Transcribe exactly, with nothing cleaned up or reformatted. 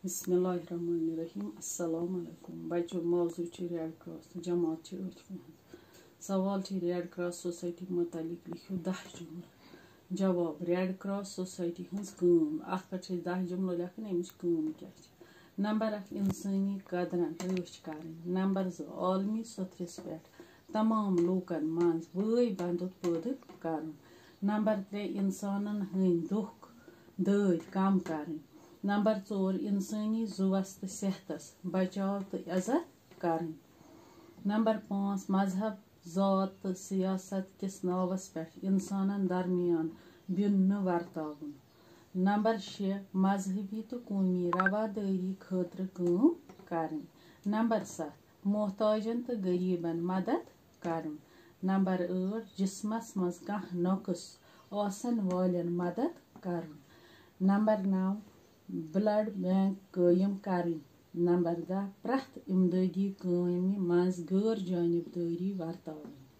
بسم اللہ الرحمن الرحیم۔ السلام علیکم بچو، موضوع چھُ ریڈ کراس تہٕ جماعت چھِ أتھۍ پٮ۪ٹھ۔ سوال چھُ، ریڈ کراس سوسائٹی متعلق لیکھِو دَہ جملہٕ۔ جواب، ریڈ کراس سوسائٹی ہٕنٛز کٲم۔ اَتھ پٮ۪ٹھ چھِ أسۍ دَہ جملہٕ لیکھٕنۍ، اَمِچ کٲم کیٛاہ چھِ؟ نمبر اکھ، انسٲنی قدرن رٲچھ کرٕنۍ۔ نمبر زٕ، عالمی سطحس پٮ۪ٹھ تمام لوٗکن منٛز بٲے بندُت پٲدٕ کرُن۔ نمبر ترٛےٚ، انسانن ہٕنٛدۍ دُکھ دٲدۍ کم کرٕنۍ۔ نمبر ژور، انسٲنی زُوس تہٕ صحتس بچاو تہٕ عزت کرٕنۍ۔ نمبر پانٛژھ، مذہب، ذات تہٕ سیاست کِس ناوس پٮ۪ٹھ انسانن درمیان بِن نہٕ ورتاوُن۔ نمبر شےٚ، مذہبی تہٕ قومی روادٲری خٲطرٕ کٲم کرٕنۍ۔ نمبر ستھ، محتاجن تہٕ غریبن مدد کرُن۔ نمبر ٲٹھ، جسمس منٛز کانٛہہ نقص آسن والٮ۪ن مدد کرُن۔ نمبر نو، بلڈ بینک قٲیِم کرٕنۍ۔ نمبر دَہ، پرٛٮ۪تھ امدٲدی کامہِ منٛز غٲر جانبدٲری ورتاوٕنۍ۔